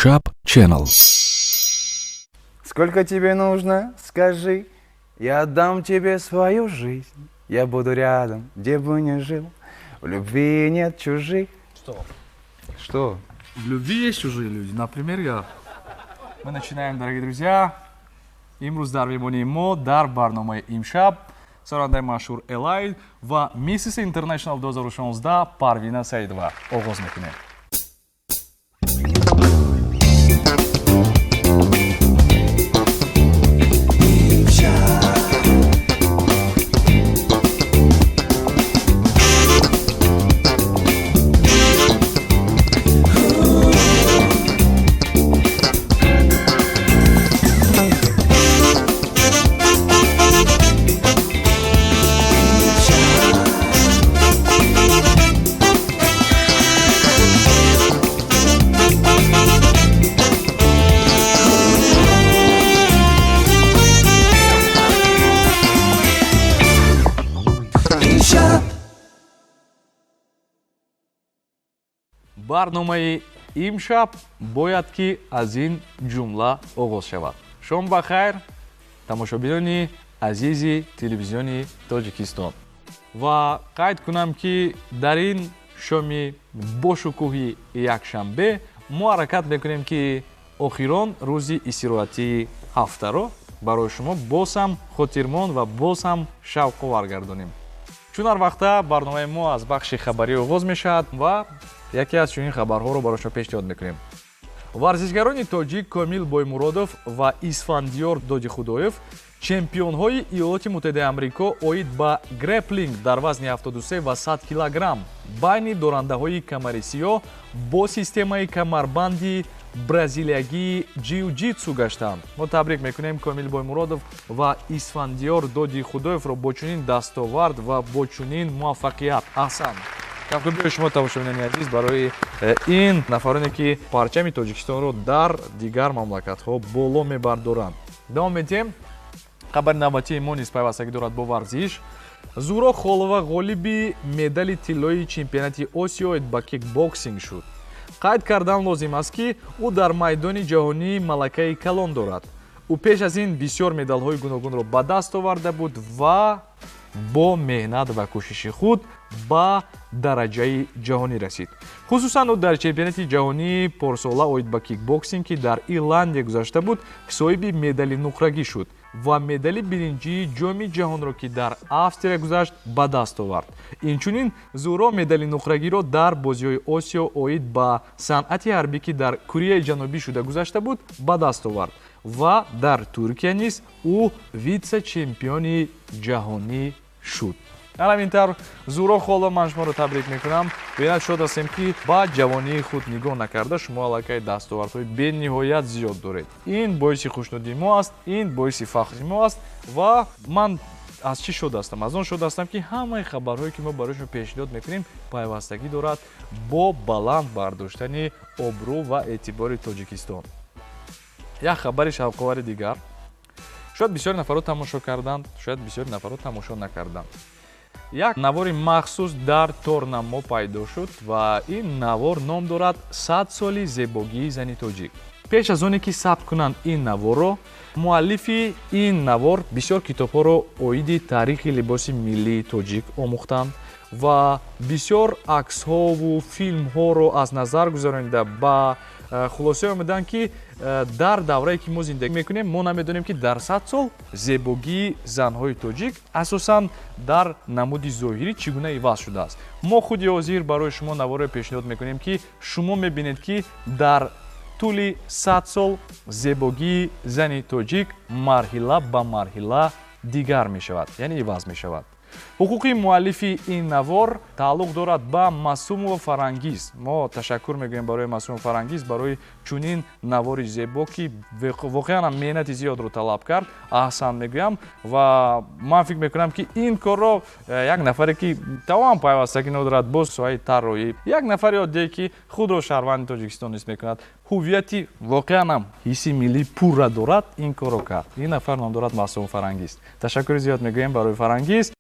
Имшаб Channel. Сколько тебе нужно, скажи, я отдам тебе свою жизнь. Я буду рядом, где бы ни жил. В любви нет чужих. Что? Что? В любви есть чужие люди, например, я. Мы начинаем, дорогие друзья. Имрӯз дар меҳмонии мо дар барномаи Имшаб сарояндаи машҳур Элай ва Миссис Интернешнл 2016 Парвина Саидова. Оғоз мекунем. Барномаи Имшаб бояд ки аз ин ҷумла оғоз шавад. Шом ба хайр, тамошобинони азизи телевизиони Тоҷикистон. Ва қайд кунам, ки дар ин шоми бошукӯҳи якшанбе мо ҳаракат мекунем, ки охирон рӯзи истироҳатии ҳафтаро барои шумо боз ҳам хотирмон ва боз ҳам шавқовар гардонем. Чун ҳар вақта барномаи мо аз бахши хабарӣ оғоз мешавад ва яке аз чунин хабарҳоро барои шумо пешниҳод мекунем. Варзишгарони тоҷик Комил Боймуродов ва Исфандиёр Додихудоев чемпионҳои Иёлоти Муттаҳидаи Амрико оид ба греплинг дар вазни 73 ва 100 килограмм байни дорандаҳои камари сиёҳ бо системаи камарбанди бразилиягии ҷиу-ҷитсу гаштанд. Мо табрик мекунем Комил Боймуродов ва Исфандиёр Додихудоевро бо чунин дастовард ва бо чунин муваффақият. Аҳсан! Кафкӯбии шумо, тамошобинони азиз, барои ин нафароне, ки парчами Тоҷикистонро дар дигар мамлакатҳо боло мебардоранд. Давом медиҳем. Хабари навбатии мо низ пайвастагӣ дорад бо варзиш. Зуро Холова ғолиби медали тиллоии чемпионати Осиё оид ба кикбоксинг шуд. Қайд кардан лозим аст, ки ӯ дар майдони ҷаҳонӣ малакаи калон дорад. Ӯ пеш аз ин бисёр медалҳои гуногунро ба даст оварда буд ва бо меҳнат ва кӯшиши худ ба дараҷаи ҷаҳонӣ расид. Хусусан ӯ дар чемпионати ҷаҳонии порсола оид ба кикбоксинг, ки дар Ирландия гузашта буд, соҳиби медали нуқрагӣ шуд ва медали биринҷии Ҷоми ҷаҳонро, ки дар Австрия гузашт, ба даст овард. Инчунин Зуро медали нуқрагиро дар бозиҳои Осиё оид ба санъати ҳарбӣ, ки дар Кореяи Ҷанубӣ шуда гузашта буд, ба даст овард ва дар Туркия низ ӯ витсе-чемпиони ҷаҳонӣ шуд. Ҳамин тавр, Зуро Холова, ман шуморо табрик мекунам. Беҳад шод ҳастем, ки ба ҷавонии худ нигоҳ накарда шумо аллакай дастовардҳои бениҳоят зиёд доред. Ин боиси хушнудии мо аст, ин боиси фахри мо аст. Ва ман аз чӣ шод ҳастам? Аз он шод ҳастам, ки ҳамаи хабарҳое, ки мо барои шумо пешниҳод мекунем, пайвастагӣ дорад бо баланд бардоштани обрӯ ва эътибори Тоҷикистон. Як хабари шавқовари дигар. Шояд бисёр нафарро тамошо карданд, шояд бисёр нафарро тамошо накарданд. Як навори махсус дар торнамо пайдо шуд ва ин навор ном дорад «100 соли зебогии зани тоҷик». Пеш аз оне ки сабт кунанд ин наворро, муаллифи ин навор бисёр китобҳоро оиди таърихи либоси миллии тоҷик омӯхтанд ва бисёр аксҳову филмҳоро аз назар гузаронида ба хулосае омаданд, ки дар даврае, ки мо зиндагӣ мекунем, мо намедонем, ки дар 100 сол зебогии занҳои тоҷик асосан дар намуди зоҳирӣ чӣ гуна иваз шудааст. Мо худи ҳозир барои шумо наворе пешниҳод мекунем, ки шумо мебинед, ки дар тӯли 100 сол зебогии зани тоҷик марҳила ба марҳила дигар мешавад, яъне иваз мешавад. Ҳуқуқи муаллифи ин навор тааллуқ дорад ба Масумова Фарангиз. Мо ташаккур мегӯем барои Масумова Фарангиз барои чунин навори зебо, ки воқеан ҳам меҳнати зиёдро талаб кард. Аҳсан мегӯям ва ман фикр мекунам, ки ин корро як нафаре, ки тамоман пайвастагӣ надорад бо соҳаи тарроҳӣ, як нафари оддие, ки худро шаҳрванди Тоҷикистон ҳис мекунад, ҳуввияти воқеан ҳам ҳисси миллӣ пурра дорад, ин корро кард. Ин нафар ном дорад Масумова Фарангиз. Ташаккури зиёд мегӯем барои Фарангиз.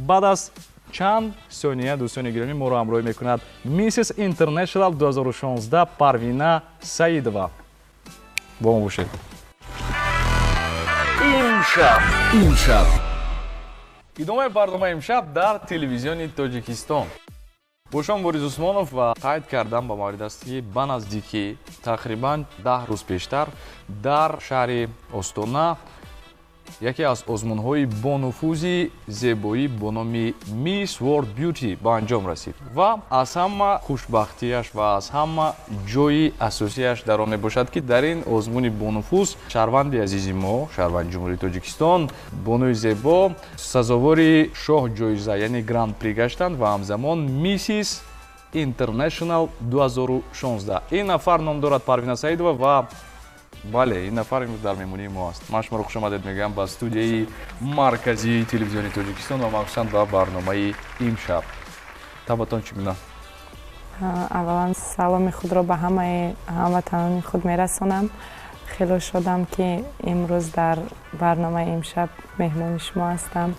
Баъд аз чанд сония, дӯстони гиромӣ, моро ҳамроҳӣ мекунад Миссис Интернешнал 2016 Парвина Саидова. Бо мо бошед. Имшаб, имшаб. Идомаи барномаи «Имшаб» дар Телевизиони Тоҷикистон бо шумо Борис Усмонов. Ва қайд кардам ба маврид аст, ки ба наздикӣ, тақрибан 10 рӯз пештар, дар шаҳри Остона яке аз озмунҳои бонуфузи зебоӣ бо номи Miss World Beauty ба анҷом расид. Ва аз ҳама хушбахтиаш ва аз ҳама ҷои асосиаш дар он мебошад, ки дар ин озмуни бонуфуз шаҳрванди азизи мо, шаҳрванди Ҷумҳурии Тоҷикистон, бонуи зебо сазовори шоҳ ҷоиза, яъне Гран-при гаштанд ва ҳамзамон Миссис Интернешнал 2016. Ин нафар ном дорад Парвина Саидова. Ва бале, ин нафар имрӯз дар меҳмонии мо аст. Ман шуморо хушомадед мегӯям ба студияи марказии Телевизиони Тоҷикистон ва махсусан ба барномаи «Имшаб». Табатон чӣ гуна? Аввалан, саломи худро ба ҳамаи ҳамватанони худ мерасонам. Хело шодам, ки имрӯз дар барномаи «Имшаб» меҳмони шумо ҳастам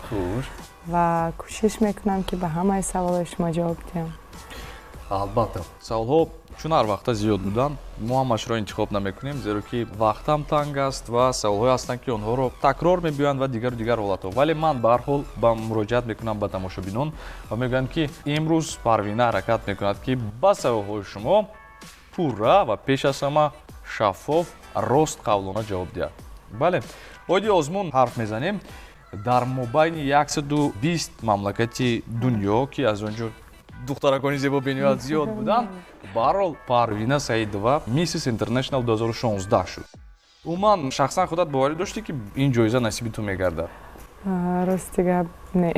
ва кӯшиш мекунам, ки ба ҳамаи саволҳои шумо ҷавоб диҳам. Албатта, саволҳо чун ҳар вақта зиёд буданд, мо ҳамашро интихоб намекунем, зеро ки вақтам танг аст ва саволҳое ҳастанд, ки онҳоро такрор мебиёянд ва дигару дигар ҳолатҳо. Вале ман ба ҳар ҳол ба муроҷиат мекунам ба тамошобинон ва мегӯям, ки имрӯз Парвина ҳаракат мекунад, ки ба саволҳои шумо пурра ва пеш аз ҳама шаффоф, рост қавлона ҷавоб диҳад. Бале, оиди озмун ҳарф мезанем. Дар мобайни 120 мамлакати дунё, ки аз он ҷо духтаракони зебо бениҳоят зиёд буданд, баҳарҳол Парвина Саидова Миссис Интернешнал 2016 шуд. Умуман, шахсан худат боварӣ доштӣ, ки ин ҷоиза насиби ту мегардад? Рости гап, не.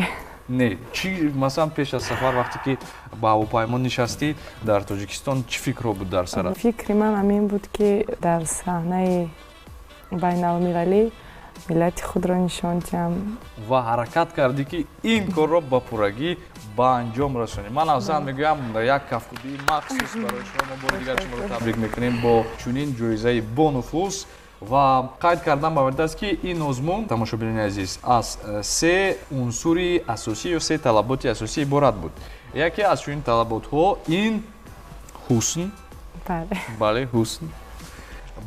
Не? Чӣ, масалан, пеш аз сафар, вақте ки ба ҳавопаймо нишастӣ дар Тоҷикистон, чӣ фикрҳо буд дар сарат? Фикри ман ҳамин буд, ки дар саҳнаи байналмилалӣ миллати худро нишон диҳам. Ва ҳаракат кардӣ, ки ин корро ба пуррагӣ ба анҷом расонӣ. Ман афзал мегӯям, як кафкӯбии махсус барои шумо. Мо бори дигар шуморо табрик мекунем бо чунин ҷоизаи бонуфуз. Ва қайд кардан ба маврид аст, ки ин озмун, тамошобинони азиз, аз се унсури асосӣ ё се талаботи асосӣ иборат буд. Яке аз чунин талаботҳо ин ҳусн, бале, ҳусн.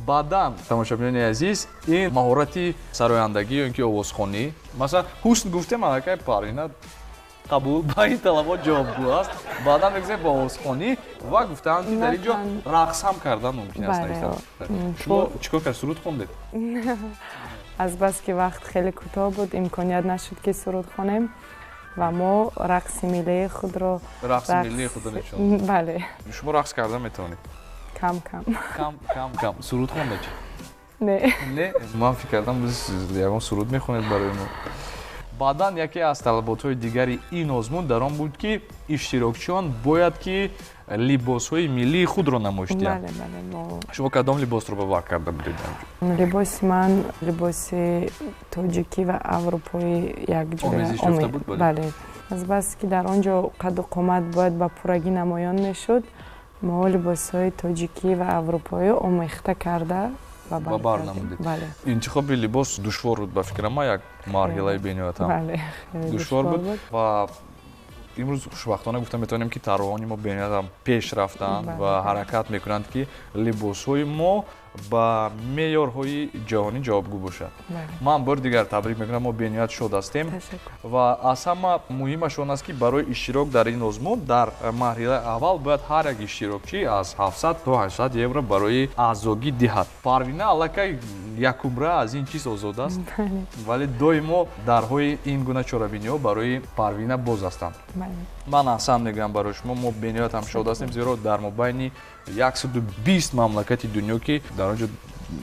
Баъдан, тамошобинони азиз, ин маҳорати сарояндагӣ ё ин ки овозхонӣ. Масалан, ҳусн гуфтем, аллакай Парвина қабул ба ин талабот ҷавобгӯ аст. Баъдан мегузарем ба овозхонӣ ва гуфтаанд, ки дар ин ҷо рақс ҳам кардан мумкин аст. Шумо чӣ кор кард, суруд хондед? Азбаски вақт хеле кӯтоҳ буд, имконият нашуд, ки суруд хонем, ва мо рақси миллии худро Рақси миллии худро нишон. Бале. Шумо рақс кардан метавонед? Кам кам. Кам кам кам. Суруд хонда чӣ? Не. Не, ман фикр кардам, ягон суруд мехонед барои мо. Баъдан яке аз талаботҳои дигари ин озмун дар он буд, ки иштирокчиён бояд ки либосҳои миллии худро намоиш диҳанд. Шумо кадом либосро ба бар карда будед? Либоси ман либоси тоҷикӣ ва аврупоӣ якҷоя. Бале, азбаски дар он ҷо қаду қомат бояд ба пуррагӣ намоён мешуд, мо либосҳои тоҷикӣ ва аврупоӣ омехта карда. Ба бар намудед. Интихоби либос душвор буд, ба фикрам, ма як марҳилаи бениҳоят ҳам душвор буд. Ва имрӯз хушбахтона гуфта метавонем, ки тарроҳони мо бениҳоят ҳам пеш рафтаанд ва ҳаракат мекунанд, ки либосҳои мо ба меъёрҳои ҷаҳонӣ ҷавобгӯ бошад. Ман бори дигар табрик мекунам, мо бениҳоят шод ҳастем. Ва аз ҳама муҳимаш он аст, ки барои иштирок дар ин озмун дар марҳилаи аввал бояд ҳар як иштирокчӣ аз 700 то 800 евро барои аъзогӣ диҳад. Парвина аллакай якумра аз ин чиз озод аст, вале доимо дарҳои ин гуна чорабиниҳо барои Парвина боз ҳастанд. Ман аҳсан мегӯям барои шумо. Мо бениҳоят ҳам шод ҳастем, зеро дар мобайни 120 мамлакати дунё, ки дар он ҷо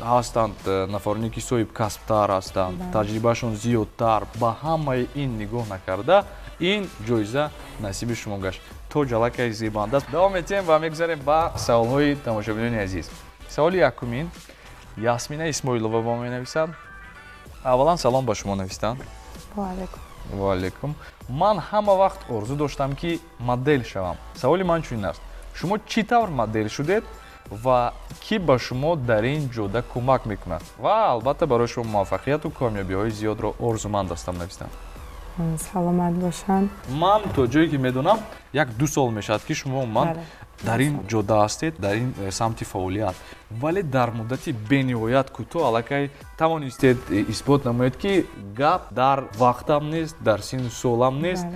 ҳастанд нафароне, ки соҳибкасбтар ҳастанд, таҷрибаашон зиёдтар, ба ҳамаи ин нигоҳ накарда, ин ҷоиза насиби шумо гашт. Тоҷ аллакай зебанда аст. Давом метиҳем ва мегузарем ба саволҳои тамошобинони азиз. Саволи якумин Ясмина Исмоилова ба мо менависад. Аввалан, салом ба шумо навистанд. Ваалайкум. Ман ҳама вақт орзу доштам, ки модел шавам. Саволи ман чунин аст: шумо чӣ тавр модел шудед ва кӣ ба шумо дар ин ҷода кӯмак мекунад? Ва албатта, барои шумо муваффақияту комёбиҳои зиёдро орзуманд ҳастам, навистанд. Саломат бошанд. Ман то ҷое ки медонам, 1-2 сол мешавад, ки шумо умуман дар ин ҷода ҳастед, дар ин самти фаъолият, вале дар муддати бениҳоят кӯтоҳ аллакай тавонистед исбот намоед, ки гап дар вақтам нест, дар синну солам нест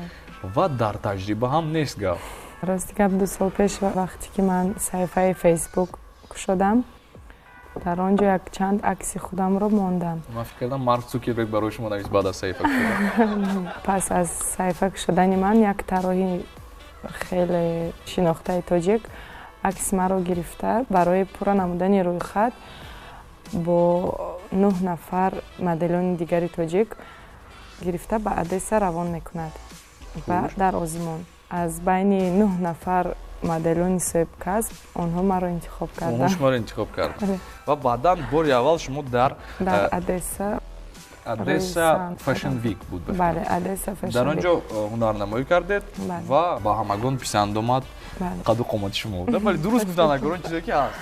ва дар таҷриба ҳам нест гап. Рости гап, 2 сол пеш, вақте ки ман саҳифаи Фейсбук кушодам, дар он ҷо якчанд акси худамро мондам. Ман фикр кардам, Марк Цукерберг барои шумо навист баъд аз саҳифа кушодан. Пас аз саҳифа кушодани ман як тарроҳи хеле шинохтаи тоҷик акси маро гирифта, барои пурра намудани рӯйхат бо 9 нафар моделони дигари тоҷик гирифта ба Одесса равон мекунад ва дар озмун аз байни 9 нафар моделони соҳибкасб онҳо маро интихоб карданд. Онҳо шуморо интихоб карданд ва баъдан бори аввал шумо дар Одесса, Одесса Fashion Week буд. Бале, Одесса Fashion Week. Дар он ҷо ҳунарнамоӣ кардед ва ба ҳамагон писанд омад қаду қомати шумо. Бале, дуруст гуфтанд, агар он чизе ки ҳаст.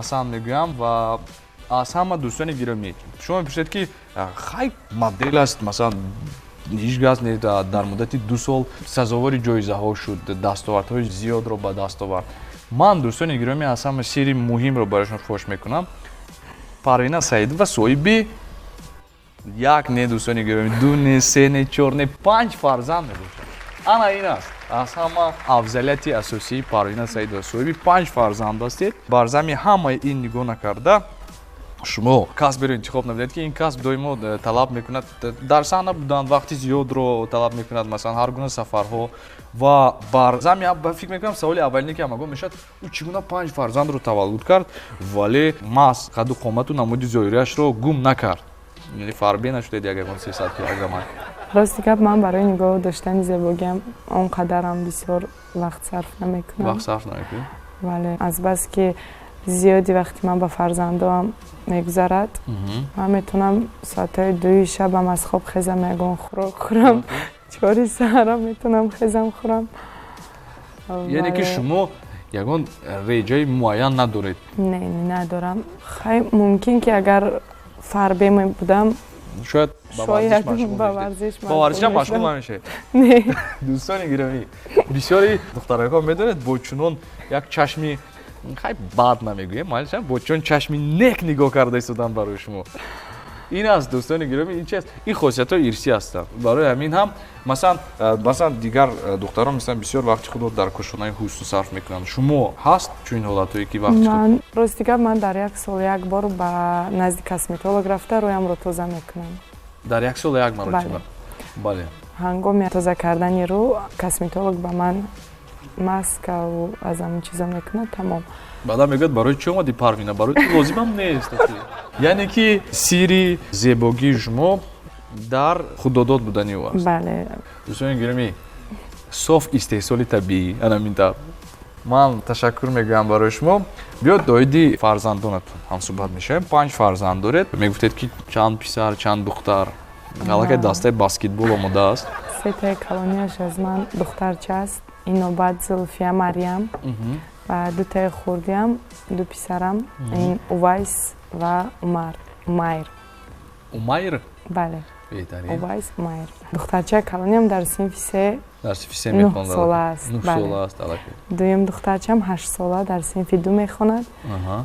Аҳсан мегӯям ва аз ҳама дӯстони гиромӣ, шумо мепурсед, ки хай модел аст, масалан, ҳеҷ газ не, дар муддати 2 сол сазовори ҷоизаҳо шуд, дастовардҳои зиёдро ба даст овард. Ман, дӯстони гиромӣ, аз ҳама сирри муҳимро барои шумо фош мекунам. Парвина Саидова соҳиби 1 не, дӯстони гиромӣ, 2 не, 3 не, 4 не, 5 фарзанд мебошад. Ана ин аст аз ҳама афзалияти асосии Парвина Саидова. Соҳиби 5 фарзанд ҳастед. Бар зами ҳамаи ин нигоҳ накарда, шумо касберо интихоб намудед, ки ин касб доимо талаб мекунад дар саҳна будан, вақти зиёдро талаб мекунад, масалан, ҳар гуна сафарҳо. Ва бар зами, фикр мекунам, саволи аввалине ки ҳамагон мешавад, ӯ чӣ гуна 5 фарзандро таваллуд кард, вале маҳз қаду қомату намуди зоҳирияшро гум накард? Яъне фарбе нашудед ягон 300 килограмма? Рости гап, ман барои нигоҳ доштани зебогиам он қадарам бисёр вақт сарф намекунам. Вақт сарф намекунед? Бале, азбаски зиёди вақти ман ба фарзандоам мегузарад, ман метавонам соатҳои 2 шабам аз хоб хезам, ягон хӯрок хӯрам, 4 саҳарам метавонам хезам хӯрам. Яъне ки шумо ягон реҷаи муайян надоред? Не, надорам. Хай, мумкин ки агар фарбе мебудам, шояд ба варзиш машғул намешавед. Не. Дӯстони гиромӣ, бисёри духтаракҳо медонед, бо чунон як чашми хай бад намегӯем, майли, бо чунон чашми нек нигоҳ карда истоданд барои шумо. Ин аст, дӯстони гиромӣ, ин чи аст? Ин хосиятҳои ирсӣ ҳастанд. Барои ҳамин ҳам масалан дигар духтарон, масалан, бисёр вақти худро дар кошонаи ҳусн сарф мекунанд. Шумо ҳаст чунин ҳолатҳое ки вақти худ? Рости гап, ман дар 1 сол 1 бор ба назди косметолог рафта рӯямро тоза мекунам. Дар 1 сол 1 маротиба? Бале. Ҳангоми тоза кардани рӯ косметолог ба ман маскаву аз ҳамин чизо мекунад, тамом. Баъдан мегӯяд, барои чӣ омадӣ, Парвина, барои ту лозимам нест. Яъне ки сирри зебогии шумо дар худдодод будани ӯ аст. Бале. Дӯстони гиромӣ, соф истеҳсоли табиӣ, ана ҳамин тавр. Ман ташаккур мегӯям барои шумо. Биёд доиди фарзандонатон ҳамсӯҳбат мешавем. 5 фарзанд доред. Мегуфтед, ки чанд писар, чанд духтар? Аллакай дастаи баскетбол омода аст. 3 калонияш аз ман духтарча аст. Инобат, Зулфия, Мариям. Ва 2 таи хурдиам, 2 писарам, ин Увайс ва Умар, Умайр. Умайр? Бале. Беҳтарин. Увайс, Умайр. Духтарчаи калониам дар синфи 3, дар синфи 3 мехонад. 9 сола аст. 9 сола аст аллакай. Дуюм духтарчаам 8 сола дар синфи 2 мехонад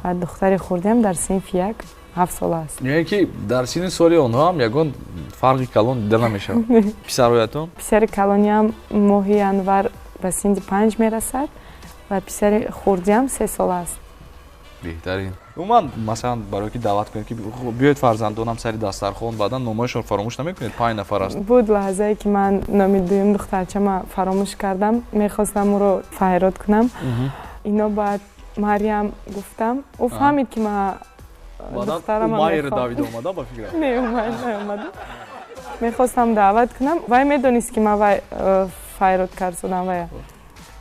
ва духтари хурдиам дар синфи 1, 7 сола аст. Яъне ки дар синни соли онҳо ҳам ягон фарқи калон дида намешавад. Писарҳоятон? Писари калониам моҳи январ ба синни 5 мерасад ва писари хурдиам 3 сола аст. Беҳтарин. Умуман, масалан, барои ки даъват кунед, ки биёед фарзандонам сари дастархон, баъдан номҳояшонро фаромӯш намекунед? 5 нафар аст. Буд лаҳзае, ки ман номи дуюм духтарчама фаромӯш кардам, мехостам ӯро файрод кунам. Ино баъд Марьям гуфтам, ӯ фаҳмид, ки ман духтарама Умайр давида омада ба фикрам? Не, Умайр наомада. Мехостам даъват кунам, вай медонист, ки ман вай файрод кардам вая.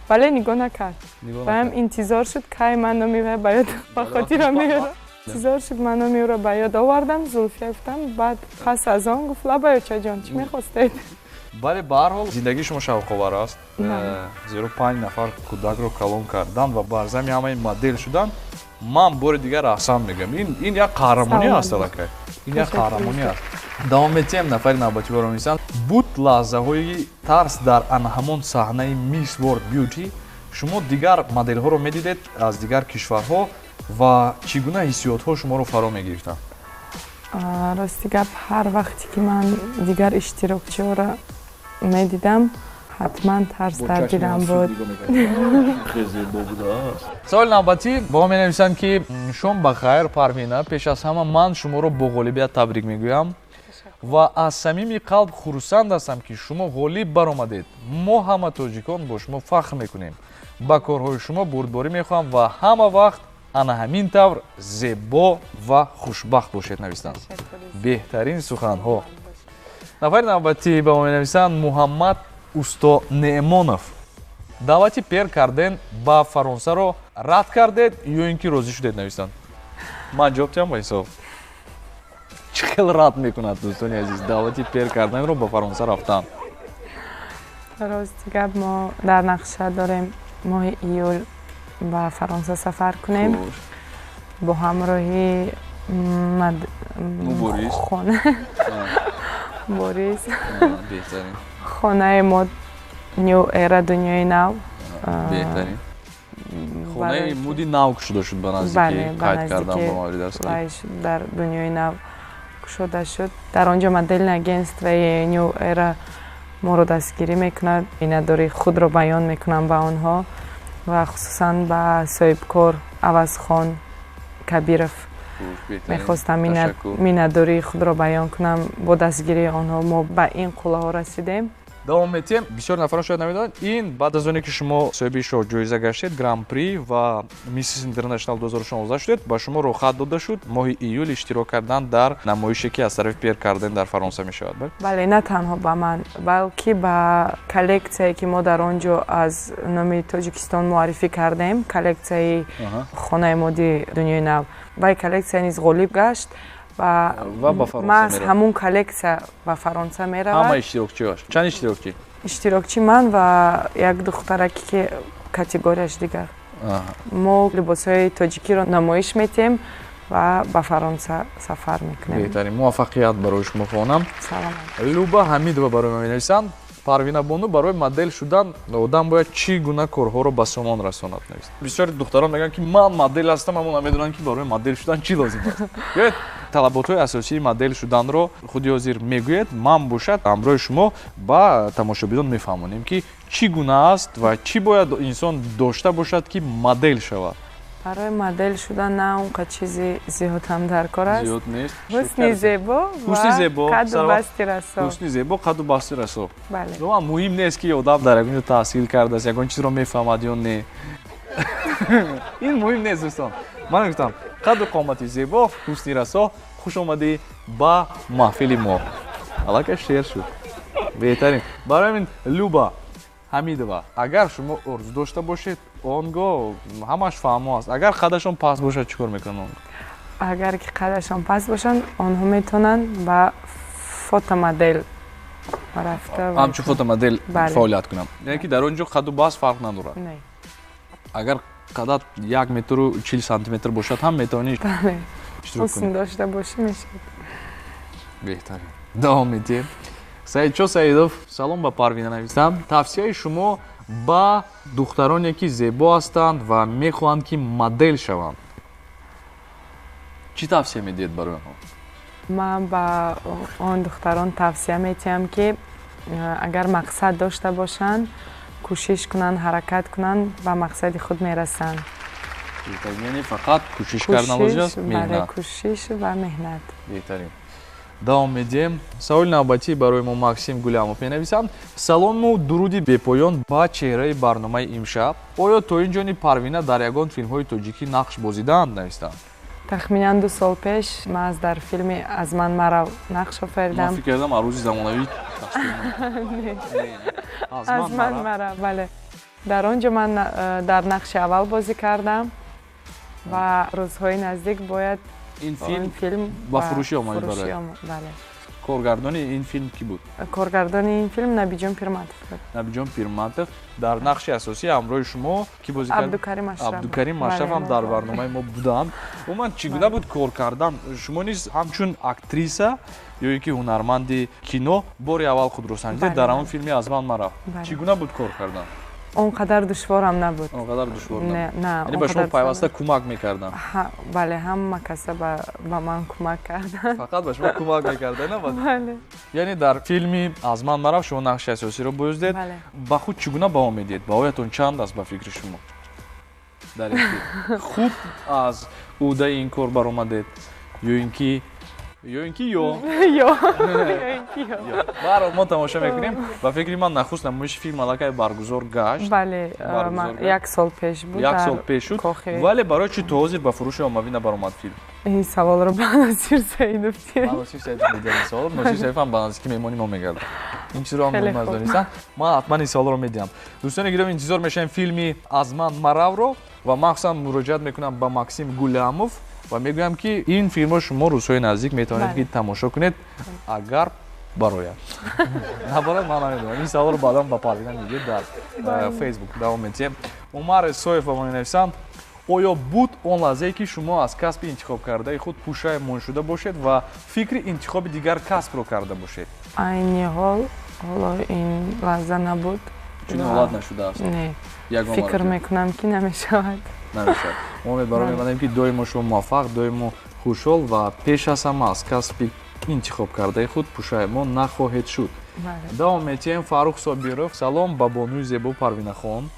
Вале нигоҳ накард. Ваям интизор шуд, кай ман номи вай ба ёд ба хотирам меорам. Интизор шуд, ман номи ӯро ба ёд овардам, Зулфия гуфтам, баъд пас аз он гуфт: лабай, очаҷон, чӣ мехостед? Бале, ба ҳар ҳол зиндагии шумо шавқовар аст, зеро 5 нафар кӯдакро калон кардан ва бар зами ҳамаи модел шудан, ман бори дигар аҳсан мегӯям. Ин як қаҳрамонӣ аст, аллакай. Ин як қаҳрамонӣ аст. Давом метиҳем, нафари навбатӣ баро менависанд: буд лаҳзаҳои тарс дар ана ҳамон саҳнаи Miss World Beauty, шумо дигар моделҳоро медидед аз дигар кишварҳо ва чӣ гуна ҳиссиётҳо шуморо фаро мегирифтанд? Рости гап, ҳар вақте ки ман дигар иштирокчиҳоро медидам, ҳатман тарс дар дилам буд. Саволи навбатӣ ба мо менависанд, ки шом ба хайр, Парвина, пеш аз ҳама ман шуморо бо ғолибият табрик мегӯям ва аз самими қалб хурсанд ҳастам, ки шумо ғолиб баромадед. Мо ҳама тоҷикон бо шумо фахр мекунем. Ба корҳои шумо бурдборӣ мехоҳам ва ҳама вақт ана ҳамин тавр зебо ва хушбахт бошед, навистанд. Беҳтарин суханҳо. Нафари навбатӣ ба мо менависанд: Муҳаммад Усто Неъмонов, даъвати Пер Карден ба Фаронсаро рад кардед ё ин ки розӣ шудед, навистанд. Ман ҷавоб диҳам ба ҳисоб. Чӣ хел рад мекунад, дӯстони азиз, даъвати Пер Карденро ба Фаронса рафтан? Рости гап, мо дар нақша дорем моҳи июл ба Фаронса сафар кунем бо ҳамроҳи Борис, хонаи мо New Era, дунёи нав. Беҳтарин. Хонаи муди нав кушода шуд ба наздикӣ, қайд кардам ба маврид аст. Дар дунёи нав кушода шуд. Дар он ҷо модельное агентствои New Era моро дастгирӣ мекунад. Миннатдории худро баён мекунам ба онҳо ва хусусан ба соҳибкор Авазхон Кабиров. Мехостам миннатдории худро баён кунам. Бо дастгирии онҳо мо ба ин қуллаҳо расидем. Давом метиҳем. Бисёр нафарон шояд намедонанд, ин баъд аз оне ки шумо соҳиби шоҳҷоиза гаштед, Гран-при ва Миссис Интернешнал 2016 шудед, ба шумо роҳхат дода шуд моҳи июл иштирок кардан дар намоише, ки аз тарафи Пер Карден дар Фаронса мешавад. Бале, на танҳо ба ман, балки ба коллексияе, ки мо дар он ҷо аз номи Тоҷикистон муаррифӣ кардем, коллексияи хонаи моди дунёи нав. Вай коллексия низ ғолиб гашт ва маҳз ҳамун коллексия ба Фаронса меравад. Ҳама иштирокчиаш? Чанд иштирокчӣ? Иштирокчи ман ва як духтараке, ки категорияш дигар. Мо либосҳои тоҷикиро намоиш метиҳем ва ба Фаронса сафар мекунем. Беҳтарин, муваффақият барои шумо хоҳонам. Саломат. Люба Ҳамидова барои мо менависанд: Парвина бону, барои модел шудан одам бояд чӣ гуна корҳоро ба сомон расонад, навист. Бисёри духтарон мегӯянд, ки ман модел ҳастам, аммо намедонанд, ки барои модел шудан чӣ лозим аст. Биёед, талаботҳои асосии модел шуданро худи ҳозир мегӯед, ман бошад ҳамроҳи шумо ба тамошобинон мефаҳмонем, ки чӣ гуна аст ва чӣ бояд инсон дошта бошад, ки модел шавад. Барои модел шудан на он қадр чизи зиёд ҳам дар кор аст. Зиёд нест. Ҳусни зебо ва қадду басти расо. Ҳусни зебо, қадду басти расо. Бале. Муҳим нест, ки одам дар ягон ҷо таҳсил кардааст, ягон чизро мефаҳмад ё не. Ин муҳим нест, дӯстон. Ман гуфтам, қадду қомати зебо, ҳусни расо, хуш омадӣ ба маҳфили мо. Аллакай шер шуд. Беҳтарин. Барои ҳамин, Люба Ҳамидова, агар шумо орзу дошта бошед, он гоҳ ҳамаш фаҳмо аст. Агар қадашон паст бошад, чӣ кор мекунанд он? Агар ки қадашон паст бошанд, онҳо метавонанд ба фотомодел рафта, ҳамчун фотомодел фаъолият кунанд. Яъне ки дар он ҷо қадду баст фарқ надорад. Агар қадат 1 метру 40 сантиметр бошад ҳам метавонӣ иштирок кунӣ. Ҳусн дошта бошӣ, мешавад. Беҳтарин. Давом медиҳем. Саидчо Саидов салом ба Парвина навистам: тавсияи шумо ба духтароне, ки зебо ҳастанд ва мехоҳанд, ки модел шаванд? Чӣ тавсия медиҳед барои онҳо? Ман ба он духтарон тавсия медиҳам, ки агар мақсад дошта бошанд, кӯшиш кунанд, ҳаракат кунанд, ба мақсади худ мерасанд. Яъне фақат кӯшиш кардан лозим аст, меҳнат. Кӯшиш ва меҳнат. Беҳтарин. Давом медиҳем. Саволи навбатӣ барои мо Максим Гулямов менависанд. Салому дуруди бепоён ба чеҳраи барномаи имшаб. Оё то ин ҷони Парвина дар ягон филмҳои тоҷикӣ нақш бозидаанд, навистанд? Тахминан 2 сол пеш ман дар филми «Аз ман марав» нақш офаридам. Ман фикр кардам арӯзи замонавӣ. «Аз ман марав», бале. Дар он ҷо ман дар нақши аввал бозӣ кардам ва рӯзҳои наздик бояд ин филм ба фурӯшӣ омад. Бале. Коргардони ин филм кӣ буд? Коргардони ин филм Набиҷон Пирматов буд. Набиҷон Пирматов. Дар нақши асосӣ ҳамроҳи шумо кӣ бозӣ кард? Абдукарим Ашраф. Абдукарим Ашраф ҳам дар барномаи мо буданд. Умуман чӣ гуна буд кор кардан? Шумо низ ҳамчун актриса ё ин ки ҳунарманди кино бори аввал худро санҷидед дар ҳамон филми «Аз ман марав». Чӣ гуна буд кор кардан? Он қадар душворам набуд. Он қадар душвор набуд. Не. Яъне ба шумо пайваста кӯмак мекарданд? Бале, ҳама каса ба ман кӯмак карданд. Фақат ба шумо кӯмак мекарданд, на? Бале. Яъне дар филми «Аз ман марав» шумо нақши асосиро бозидед. Ба худ чӣ гуна баҳо медиҳед? Баҳоятон чанд аст ба фикри шумо дар ин филм? Хуб аз ӯҳдаи ин кор баромадед ё ин ки ё ин ки ё ё ин ки ё. Баҳрҳол мо тамошо мекунем. Ба фикри ман нахуст намоиши филм аллакай баргузор гашт. Бале, 1 сол пеш буд. 1 сол пеш шуд. Вале барои чӣ то ҳозир ба фурӯши оммавӣ набаромад филм? Ин саволро ба Носир Саидов диҳед. Ба Носир Саидов медиҳам ин саволро. Носир Саидов ҳам ба наздики меҳмони мо мегардад. Ин чизро ҳам муҳим аст донистан. Ман ҳатман ин саволро медиҳам. Дӯстони гиромӣ, интизор мешавем филми «Аз ман маравро» ва махсусан муроҷиат мекунам ба Максим Гулямов ва мегӯям, ки ин филмро шумо рӯзҳои наздик метавонед ки тамошо кунед, агар барояд. Набарояд, ман намедонам. Ин саволро баъдан ба Парвина медиҳед дар Фейсбук. Давом медиҳем. Умар Исоев ба мо менависанд: оё буд он лаҳзае, ки шумо аз касби интихобкардаи худ пушаймон шуда бошед ва фикри интихоби дигар касбро карда бошед? Айни ҳол, ҳоло ин лаҳза набуд. Чунин ҳолат нашудааст? Не. Фикр мекунам, ки намешавад. Намешавад. Мо умедворам мебандем, ки доимо шумо муваффақ, доимо хушҳол ва пеш аз ҳама аз касби интихобкардаи худ пушаймон нахоҳед шуд. Давом медиҳем. Фаррух Собиров. Салом ба бонуи зебо Парвинахон.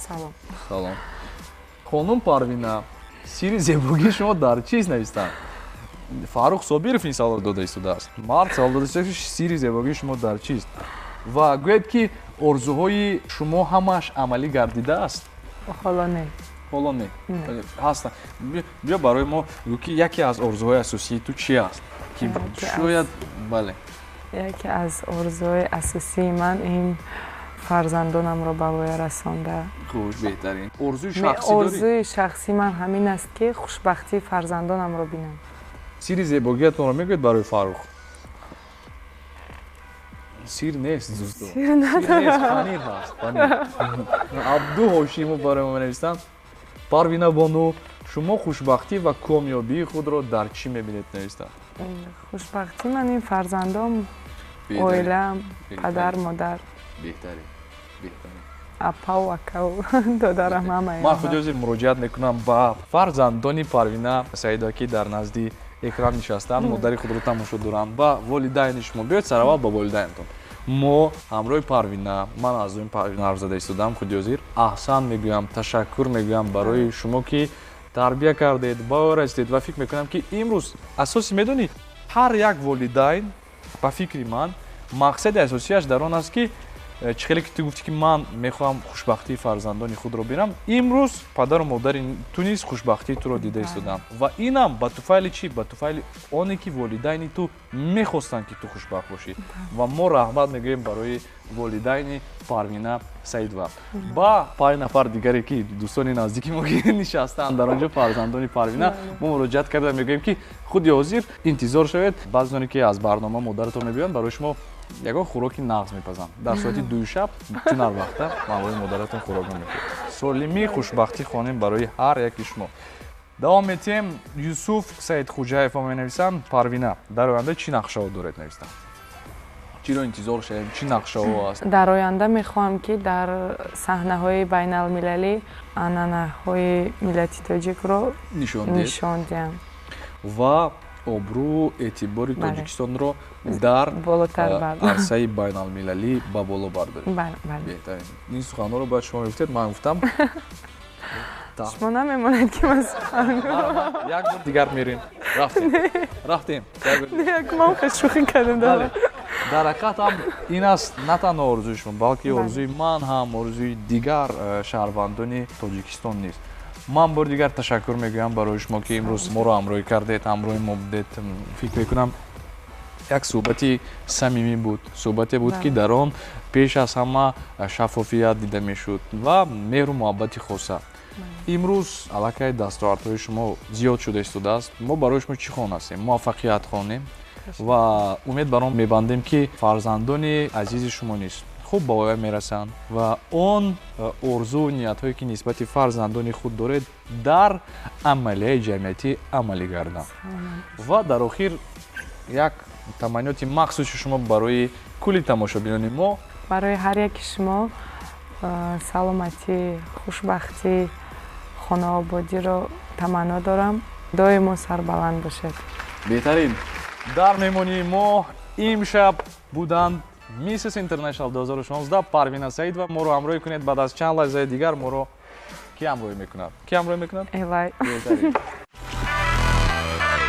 Салом. Салом. Хонум Парвина, сирри зебогии шумо дар чист, навистанд? Фаррух Собиров ин саволро дода истодааст. Мард савол дода истодааст, ки сирри зебогии шумо дар чист? Ва гӯяд, ки орзуҳои шумо ҳамааш амалӣ гардидааст? Ҳоло не. Ҳоло не. Ҳастанд. Биё барои мо гӯ, ки яке аз орзуҳои асосии ту чи аст? Ки шояд бале. Яке аз орзуҳои асосии ман ин фарзандонамро ба воя расонда. Хуш, беҳтарин. Орзуи шахсӣ дорӣ? Орзуи шахсии ман ҳамин аст, ки хушбахтии фарзандонамро бинам. Сирри зебогиятонро мегӯед барои Фаррух? Сир нест, дӯсто. Сир надорам. Панир ҳаст, панир. Абду Ҳошимов барои мо менависанд: Парвина бону, шумо хушбахтӣ ва комёбии худро дар чӣ мебинед, навистанд? Хушбахтии ман ин фарзандом, оилаам, падар, модар. Беҳтарин, беҳтарин. Апау, акау, додарам, ҳамаи. Ман худи ҳозир муроҷиат мекунам ба фарзандони Парвина Саидова, ки дар назди экран нишастанд, модари худро тамошо доранд, ба волидайни шумо. Биёед сараввал ба волидайнтон. Мо ҳамроҳи Парвина, ман аз рӯи Парвина ҳарф зада истодам, худи ҳозир аҳсан мегӯям, ташаккур мегӯям барои шумо, ки тарбия кардед, ба ӯ расидед ва фикр мекунам, ки имрӯз асоси медонӣ, ҳар як волидайн ба фикри ман мақсади асосиаш дар он аст, ки чӣ хеле ки ту гуфтӣ, ки ман мехоҳам хушбахтии фарзандони худро бинам, имрӯз падару модари ту низ хушбахтии туро дида истоданд ва инам ба туфайли чӣ? Ба туфайли оне, ки волидайни ту мехостанд, ки ту хушбахт бошӣ. Ва мо раҳмат мегӯем барои волидайни Парвина Саидова. Ба 5 нафар дигаре, ки дӯстони наздики мо ки нишастанд дар он ҷо, фарзандони Парвина, мо муроҷиат карда мегӯем, ки худи ҳозир интизор шавед, баъзеоне ки аз барнома модаратон мебиёнд, барои шумо ягон хӯроки нағз мепазанд дар соати 2 шаб, чун ҳар вақта ҳамроҳи модаратон хӯрок намехӯред. Солимӣ, хушбахтӣ хонем барои ҳар яки шумо. Давом медиҳем. Юсуф Саидхуҷаев менависанд: Парвина, дар оянда чӣ нақшаҳо доред, навистанд? Чиро интизор шавем, чӣ нақшаҳо аст? Дар оянда мехоҳам, ки дар саҳнаҳои байналмилалӣ анъанаҳои миллати тоҷикро нишон диҳам. Ва обрӯ эътибори Тоҷикистонро дар арсаи байналмилалӣ ба боло бардоред. Беҳтарин. Ин суханҳоро бояд шумо мегуфтед, ман гуфтам. Шумо намемонед ки ман сухан як бор дигар мерем. Рафтем. Рафтем. Ман хеле шӯхӣ кардам. Дар ҳақиқат ҳам ин аст на танҳо орзуи шумо, балки орзуи ман ҳам, орзуи дигар шаҳрвандони Тоҷикистон низ. Ман бори дигар ташаккур мегӯям барои шумо, ки имрӯз моро ҳамроҳӣ кардед, ҳамроҳи мо будед. Фикр мекунам, як суҳбати самимӣ буд, суҳбате буд, ки дар он пеш аз ҳама шаффофият дида мешуд ва меҳру муҳаббати хоса. Имрӯз аллакай дастовардҳои шумо зиёд шуда истодааст. Мо барои шумо чӣ хон ҳастем? Муваффақият хонем ва умед бар он мебандем, ки фарзандони азизи шумо низ хуб ба воя мерасанд ва он орзуву ниятҳое, ки нисбати фарзандони худ доред, дар амалияи ҷамъиятӣ амалӣ гарданд. Ва дар охир як таманниёти махсуси шумо барои кулли тамошобинони мо. Барои ҳар яки шумо саломатӣ, хушбахтӣ, хонаободиро таманно дорам. Доимо сарбаланд бошед. Беҳтарин. Дар меҳмонии мо имшаб буданд Миссис Интернешнал 2016 Парвина Саидова. Моро ҳамроҳӣ кунед. Баъд аз чанд лаҳзаи дигар моро ки ҳамроҳӣ мекунад? Ки ҳамроҳӣ мекунад? Элай. Беҳтарин.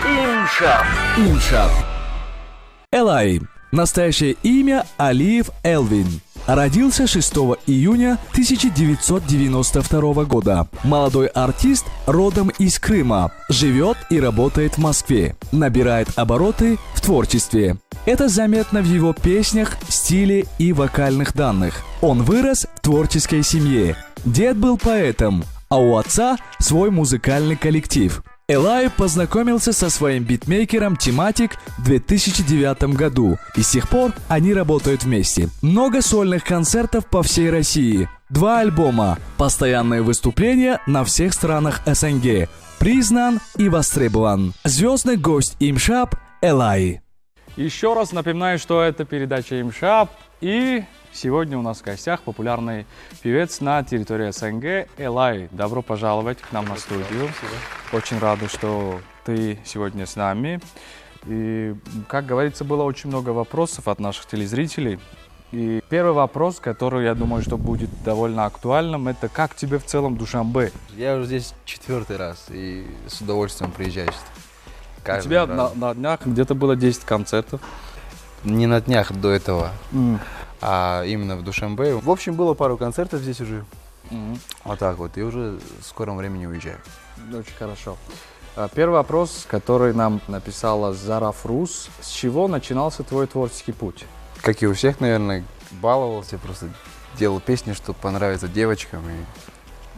Имшаб. Имшаб. Элай. Настоящее имя Алиев Элвин. Родился 6 июня 1992 года. Молодой артист родом из Крыма. Живет и работает в Москве. Набирает обороты в творчестве. Это заметно в его песнях, стиле и вокальных данных. Он вырос в творческой семье. Дед был поэтом, а у отца свой музыкальный коллектив. Элай познакомился со своим битмейкером Тиматик в 2009 году, и с тех пор они работают вместе. Много сольных концертов по всей России, два альбома, постоянные выступления на всех странах СНГ. Признан и востребован. Звездный гость Имшаб Элай. Еще раз напоминаю, что это передача Имшаб, и сегодня у нас в гостях популярный певец на территории СНГ Элай. Добро пожаловать к нам на студию. Спасибо. Очень рады, что ты сегодня с нами. И, как говорится, было очень много вопросов от наших телезрителей. И первый вопрос, который, я думаю, что будет довольно актуальным, это как тебе в целом Душанбе? Я уже здесь четвертый раз и с удовольствием приезжаю сюда. У Каждый тебя раз. на днях где-то было 10 концертов. Не на днях до этого, а именно в Душанбе. В общем, было пару концертов здесь уже. Вот так вот. И уже в скором времени уезжаю. Очень хорошо. Первый вопрос, который нам написала Зарафрус. С чего начинался твой творческий путь? Как и у всех, наверное, баловался, просто делал песни, чтобы понравиться девочкам.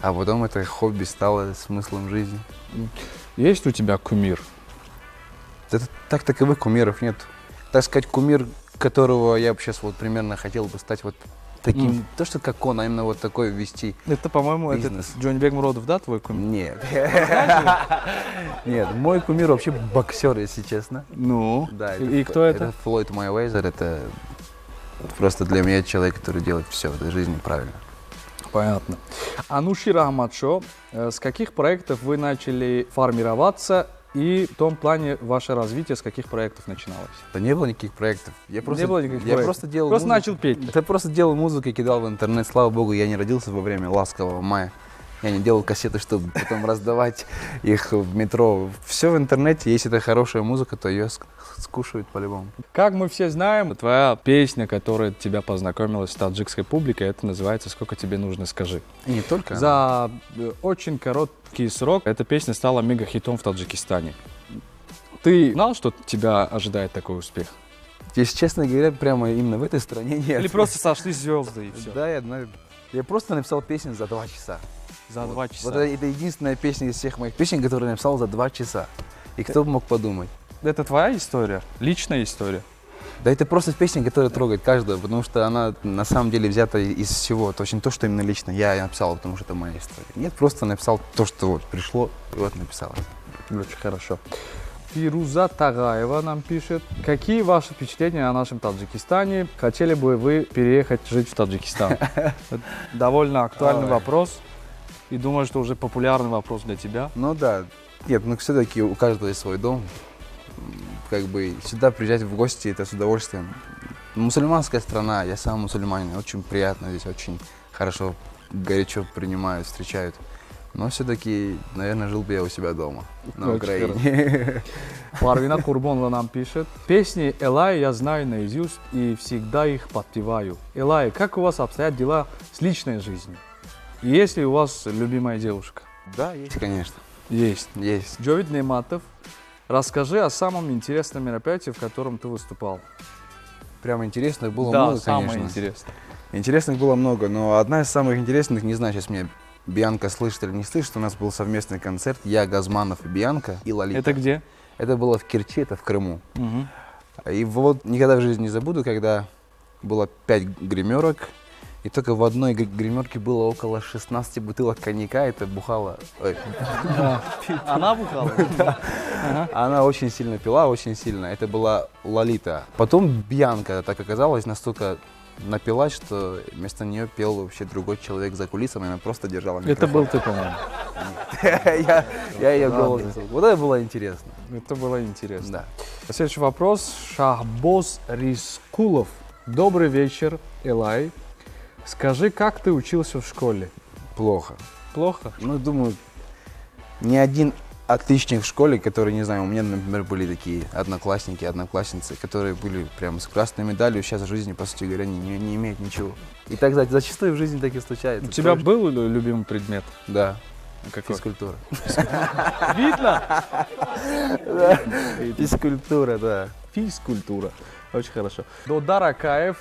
А потом это хобби стало смыслом жизни. Есть у тебя кумир? Это, так таковых кумиров нет. Так сказать, кумир, которого я бы щас вот примерно хотел бы стать вот таким, то что как он, а именно вот такой вести Это, по-моему, этот бизнес. Джонибек Муродов, да, твой кумир? Нет. Нет, мой кумир вообще боксер, если честно. Ну, Да, и кто это? Это Флойд Майвезер, это просто для меня человек, который делает все в этой жизни правильно. Понятно. Ануши Рахматшо, с каких проектов вы начали формироваться и в том плане ваше развитие с каких проектов начиналось? Да не было никаких проектов. Я просто, Не было никаких я проектов. просто делал Просто музыку. начал петь. Я просто делал музыку и кидал в интернет. Слава богу, я не родился во время ласкового мая. Я не делал кассеты, чтобы потом раздавать их в метро. Все в интернете. Если это хорошая музыка, то ее скушают по-любому. Как мы все знаем, твоя песня, которая тебя познакомила с таджикской публикой, это называется «Сколько тебе нужно, скажи». И не только. За очень короткий срок эта песня стала мегахитом в Таджикистане. Ты знал, что тебя ожидает такой успех? Если честно говоря, прямо именно в этой стране нет. Или просто сошлись звезды и все? Да, я знаю. Я просто написал песню за 2 часа. За 2 часа. Вот это единственная песня из всех моих песен, которую я написал за 2 часа. И кто бы мог подумать? Это твоя история? Личная история? Да это просто песня, которая трогает каждого, потому что она на самом деле взята из всего. То есть не то, что именно лично я написал, потому что это моя история. Нет, просто написал то, что вот пришло, и вот написал. Очень хорошо. Фируза Тагаева нам пишет. Какие ваши впечатления о нашем Таджикистане? Хотели бы вы переехать жить в Таджикистан? Довольно актуальный Ой. вопрос. И думаю, что уже популярный вопрос для тебя. Ну да. Нет, ну все-таки у каждого есть свой дом. Как бы сюда приезжать в гости — это с удовольствием. Мусульманская страна, я сам мусульманин, очень приятно здесь, очень хорошо, горячо принимают, встречают. Но все-таки, наверное, жил бы я у себя дома, на Очень Украине. Парвина Курбонова нам пишет. Песни Элай я знаю наизусть и всегда их подпеваю. Элай, как у вас обстоят дела с личной жизнью? И есть ли у вас любимая девушка? Да, есть, конечно. Есть. Есть. Джовид Нематов, расскажи о самом интересном мероприятии, в котором ты выступал. Прям интересных было Да, много, самое конечно. интересное. Интересных было много, но одна из самых интересных, не знаю, сейчас меня Бьянка слышит или не слышит, у нас был совместный концерт, я, Газманов и Бьянка, и Лолита. Это где? Это было в Керчи, это в Крыму. Мгм. И вот никогда в жизни не забуду, когда было 5 гримерок, и только в одной гримерке было около 16 бутылок коньяка, это бухала. Ой. Она бухала? Она очень сильно пила, очень сильно. Это была Лолита. Потом Бьянка, так оказалось, настолько напилась, что вместо нее пел вообще другой человек за кулисами, она просто держала Это микрофон. был ты, по-моему. Я ее голос слышал. Вот это было интересно. Это было интересно. Да. Следующий вопрос. Шахбоз Рискулов. Добрый вечер, Элай. Скажи, как ты учился в школе? Плохо. Плохо? Ну, думаю, ни один отличник в школе, который, не знаю, у меня, например, были такие одноклассники, одноклассницы, которые были прям с красной медалью, сейчас в жизни, по сути говоря, не имеют ничего. И так зачастую в жизни так и случается. У тебя Тоже- был любимый предмет? Да. Какой? Физкультура. Видно? Физкультура, да. Физкультура. Очень хорошо. Додар Акаев,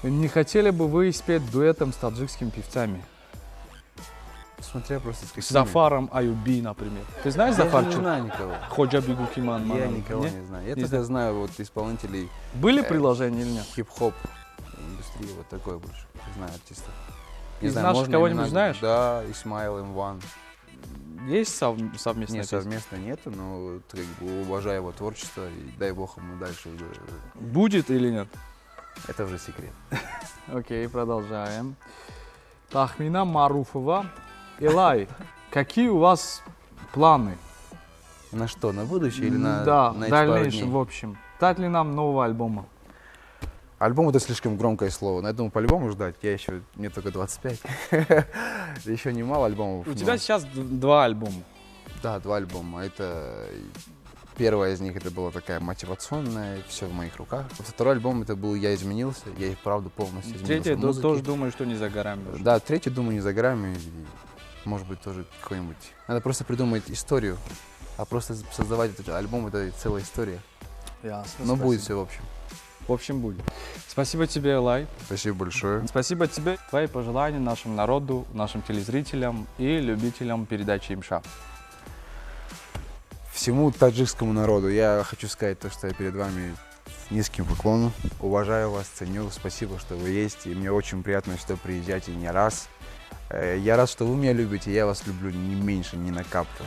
не хотели бы вы спеть дуэтом с таджикскими певцами? Смотря просто с какими. С Зафаром Аюби, например. Ты знаешь Я не Зафарчу? знаю никого. Ходжа Бигукиман. Я никого не знаю. Я Не только знаю. знаю вот исполнителей. Были предложения или нет? Хип-хоп индустрии, вот такой больше. Знаю артистов. Не Из знаю, наших можно кого-нибудь имена? знаешь? Да, Исмаил М1. Есть совместная Нет, песня? совместно нету, но вот, как бы, уважаю его творчество и дай бог ему дальше. Будет или нет? Это уже секрет. Окей, продолжаем. Тахмина Маруфова. Элай, какие у вас планы? На что, на будущее или на, Да, на эти пару дальнейшем, дней? в общем. Ждать ли нам нового альбома? Альбом — это слишком громкое слово, но я думаю, по-любому ждать. Мне только 25. Еще немало альбомов. У тебя сейчас 2 альбома. Да, 2 альбома. Это первая из них, это была такая мотивационная, все в моих руках. Второй альбом это был «Я изменился», я и вправду полностью изменился Третий, в музыке. тоже думаю, что не за горами уже. Да, третий, думаю, не за горами. И, может быть, тоже какой-нибудь. Надо просто придумать историю, а просто создавать этот альбом — это целая история. Ясно, Но будет спасибо. все в общем. В общем, будет. Спасибо тебе, Элай. Спасибо большое. Спасибо тебе. Твои пожелания нашему народу, нашим телезрителям и любителям передачи Имшаб. Всему таджикскому народу я хочу сказать то, что я перед вами с низким поклоном. Уважаю вас, ценю. Спасибо, что вы есть. И мне очень приятно сюда приезжать и не раз. Я рад, что вы меня любите. Я вас люблю не меньше, ни на каплю.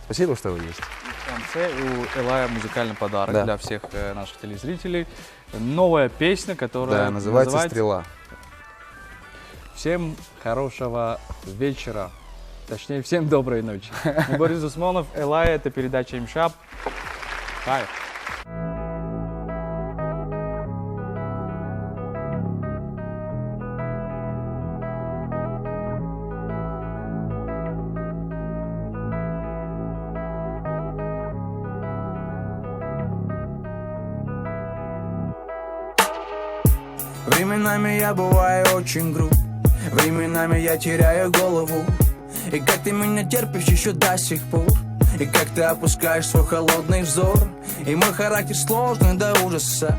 Спасибо, что вы есть. В конце у Элая музыкальный подарок Да. для всех наших телезрителей. Новая песня, которая Да, называется «Стрела». Всем хорошего вечера. Точнее, всем доброй ночи. Борис Усмонов, Элай, это передача Имшаб. Кайф. Временами я бываю очень груб, временами я теряю голову. И как ты меня терпишь еще до сих пор, и как ты опускаешь свой холодный взор. И мой характер сложный до ужаса,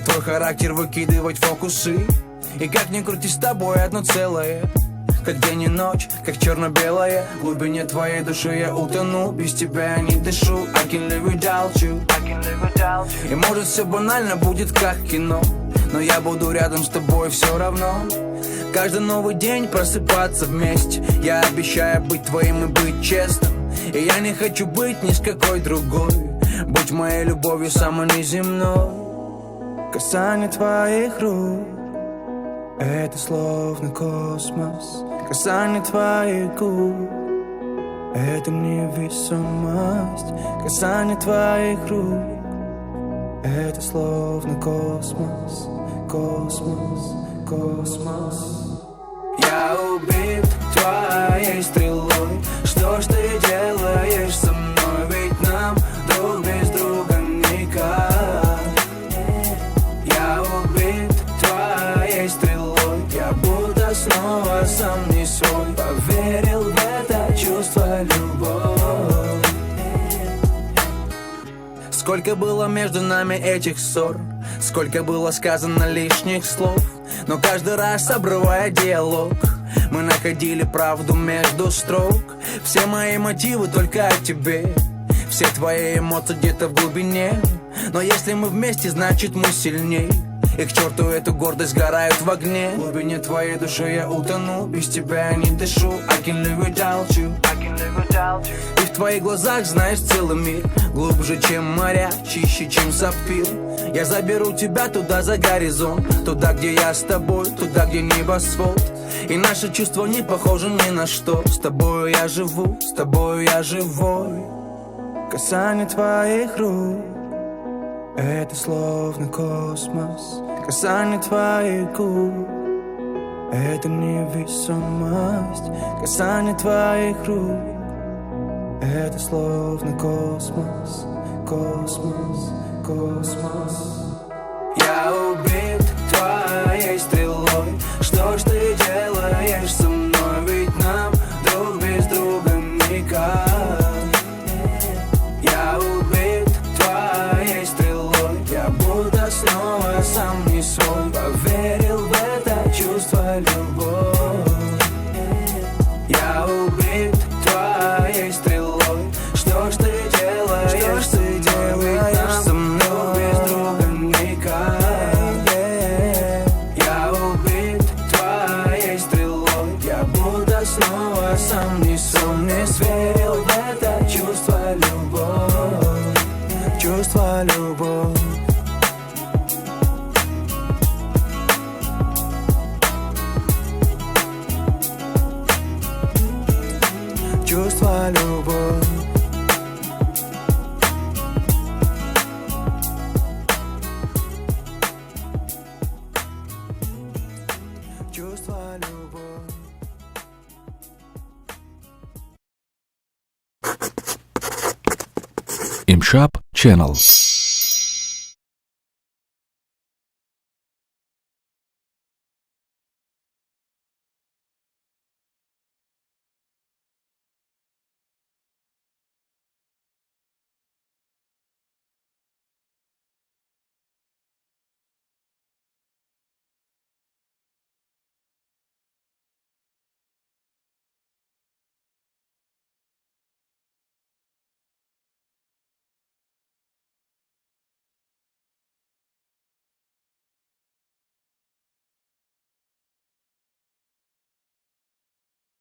твой характер выкидывать фокусы. И как ни крути, с тобой одно целое, как день и ночь, как черно-белое. В глубине твоей души я утону, без тебя я не дышу. I can live without you. I can live without you. И может все банально будет, как кино, но я буду рядом с тобой все равно. Каждый новый день просыпаться вместе. Я обещаю быть твоим и быть честным. И я не хочу быть ни с какой другой. Будь моей любовью самой неземной. Касание твоих рук — это словно космос. Касание твоих губ — Это невесомость, касание твоих рук. Это словно космос, космос, космос. Я убит твоей стрелой. Что ж ты делаешь со мной? Ведь нам друг без друга никак. Я убит твоей стрелой. Я будто снова сам не свой. Поверил в это чувство любовь. Сколько было между нами этих ссор, сколько было сказано лишних слов. Но каждый раз, обрывая диалог, мы находили правду между строк. Все мои мотивы только о тебе, все твои эмоции где-то в глубине. Но если мы вместе, значит, мы сильней. И к черту эту гордость, сгорают в огне. В глубине твоей души я утону. Без тебя я не дышу. I can live without you. I can live without you. И в твоих глазах, знаешь, целый мир. Глубже, чем моря, чище, чем сапфир. Я заберу тебя туда, за горизонт. Туда, где я с тобой, туда, где небосвод. И наши чувства не похожи ни на что. С тобою я живу, с тобою я живой. Касание твоих рук — это словно космос. Касание твоих губ — это невесомость. Касание твоих рук — это словно космос, космос, космос. Я убит твоей стрелой. Что ж ты делаешь со мной? Ведь нам друг без друга никак. Я убит твоей стрелой. Я будто снова сам не свой. Поверил в это чувство любовь. Я убит твоей стрелой. Что ж ты делаешь? Что ж ты делаешь со мной? Без друга никак. Я убит твоей стрелой. Я будто снова сам не свой. Не сверил в это чувство любовь. Чувство любовь. Чувство любовь. Чувство любовь. Имшаб Channel.